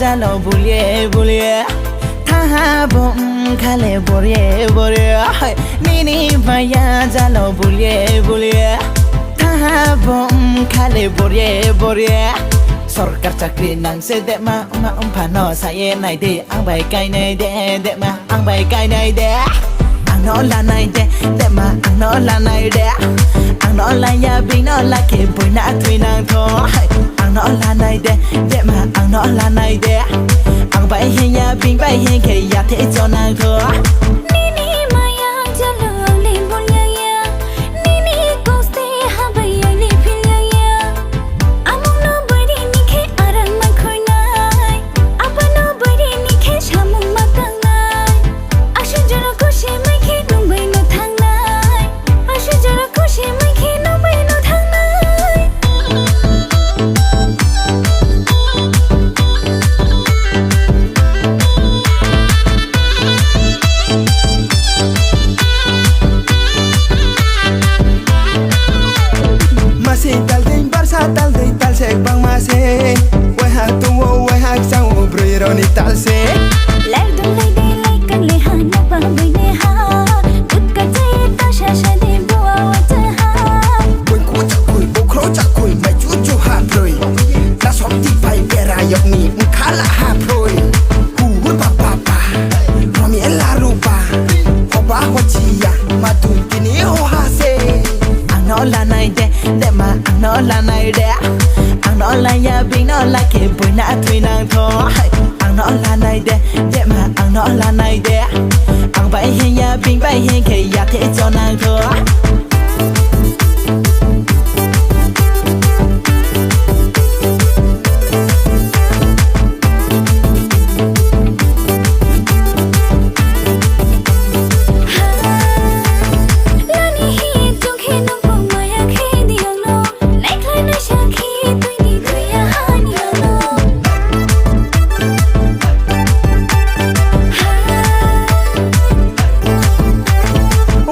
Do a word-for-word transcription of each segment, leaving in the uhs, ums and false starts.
Jalo bulie bulie, thaha bom khale borie borie. Nini maya jalo bulie bulie, thaha bom khale borie borie. Sorkar chakri nang se dema, ma umphano saye nai de, ang bai kainai de dema. Ang bai kainai de, ang no lanai de, dema ang no lanai de. Ang no laya bini no lake buina thui nang tho. Ang no lanai de, dema ang no lanai de. Ang bai hinya bini bai hinkhe yathe cho nang tho. Nini maya jalo ang le bulia ya. Nini koste habai ang le philia ya. Amung no bari ni khe arang ma khoinai. Apano bari ni khe samung ma tangnai. Aswk jora kusi mai khe nung bai no thangnai. Aswk jora kusi mai khe nung bai no thangnai. Masing talding barsa talding talsek bangma se. Waiha tungo waiha chango broi roni talse. Lai dong lai de lai kang le ha na pa bai ne ha. Dut ka chai ta sha sha de bua wa cha ha. Koi ko cha koi bokro cha koi mai chu chu ha broi. Ta sok ti pai bera yok ni mkhala ha broi. Hu hu pa pa pa. Romi la rupa. Hoba hochiya. Matu tini ho ha se. Ang no lanai de, dema ang no lanai de. Ang no laya bini no lake buina thui nang tho. Ang no lanai de, dema ang no lanai de. Ang bai hinya bini bai hinkhe yathe cho nang tho.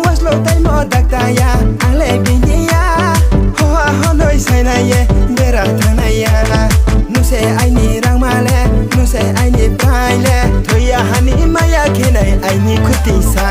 Waslo taimo daktaya, ang le biniya. Hoa honoi sainai ye, bera thangnai ya. Nuse aini rangma le, nuse aini prai le. Thoya hani maya khenai aini khuti sa.